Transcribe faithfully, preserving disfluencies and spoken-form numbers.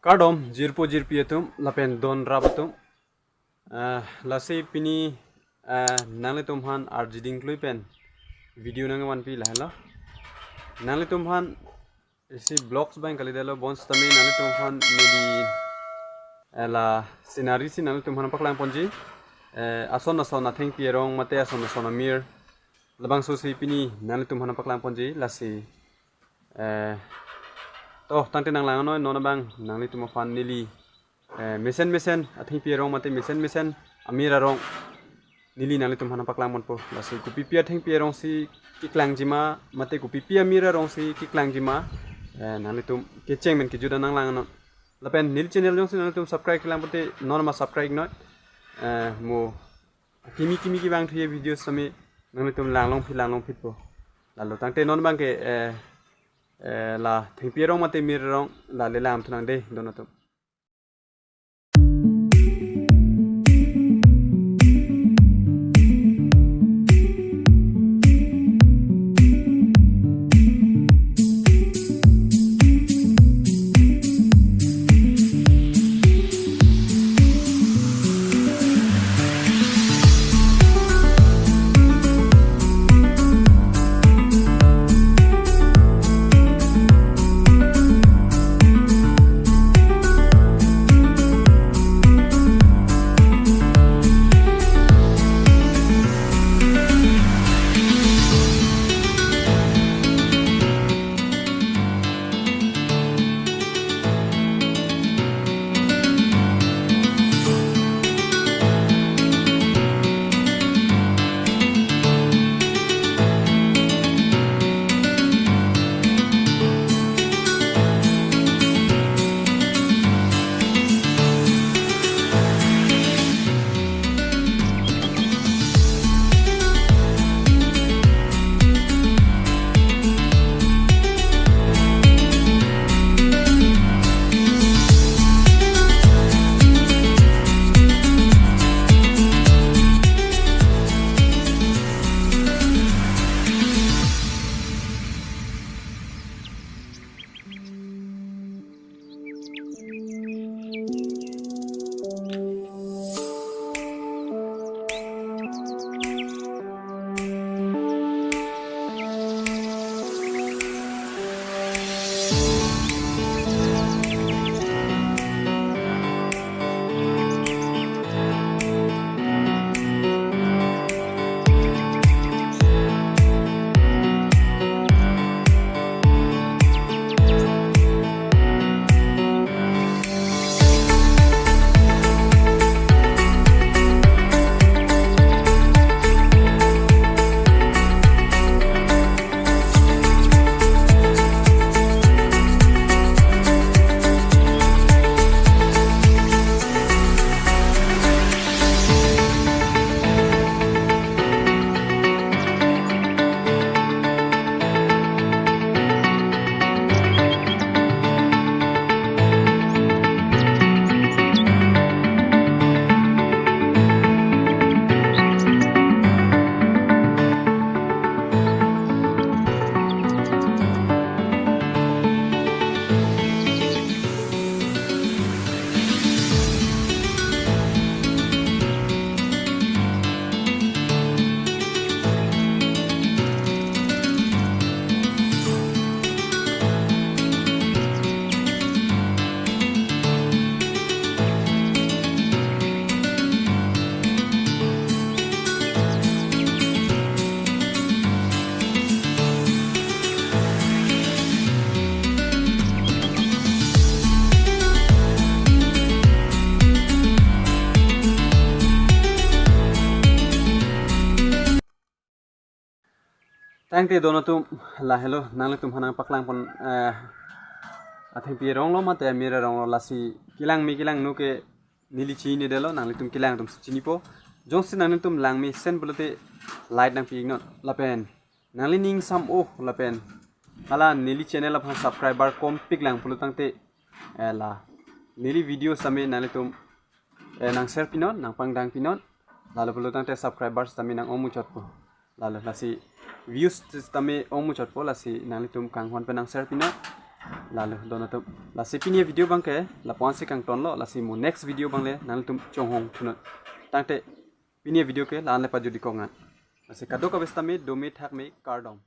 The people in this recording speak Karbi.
Kardom jirpo jirpi atum lapen don rap atum. Eh, lasi pini, eh, nanglitum aphan arjiding klui pen video nangvanpi lahelo. Nanglitum aphan isi vlogs abang kalidetlo, bonsitame nanglitum aphan neli, eh, la scenery si nanglitum aphan paklang ponji. Eh, ason ason athengpi arong mate ason ason amir labangso si pini nanglitum aphan paklang ponji lasi. Eh, to tangte nanglang noi, non abang nanglitum aphan neli, eh, mesen mesen athengpi arong mate mesen mesen amir arong neli nanglitum aphan paklang ponpo. Lasi kopipi athengpi arong si keklang jima mate kopipi amir arong si keklang jima, eh, nanglitum kecheng pen kejut an nanglang non. Lapen neli channel jongsi nanglitum subscribe kelang pute non ma subscribe noi. Eh, mo kimi kimi kevang thuye video sitame nanglitum langlong phit langlong phitpo. Lalo tangte non abangke, eh, eh, la thengpi arong mate mir arong la le lam thunang de don atum. Tangte don atum, lahelo nanglitum aphan nangpaklang pon, eh, athengpi arong lo mate amir arong lo, lasi kelang me kelang nu ke neli chinidetlo, nanglitum kelang atum si chinipo. Jongsi nanglitum lang mesen pulote like nangpi-ik non. Lapen nangli ning sam-o lapen hala neli channel aphan subscriber kompik lang pulo tangte, eh, la neli video sitame nanglitum, eh, nang share pinon, nangpangdang pinon. Lalo pulo tangte subscribers sitame nang-ong muchotpo. Lalo lasi views sitame ong muchotpo, lasi nanglitum kanghon pen nang share pinon. Lalo don atum, lasi pini avideo abangke lapu-an si kangtonlo, lasi mo next video abang le nangtum chonghong thunon. Tangte pini avideo ke la-an le pajut-ikok nang. Lasi kadokave sitame dome thakme, kardom.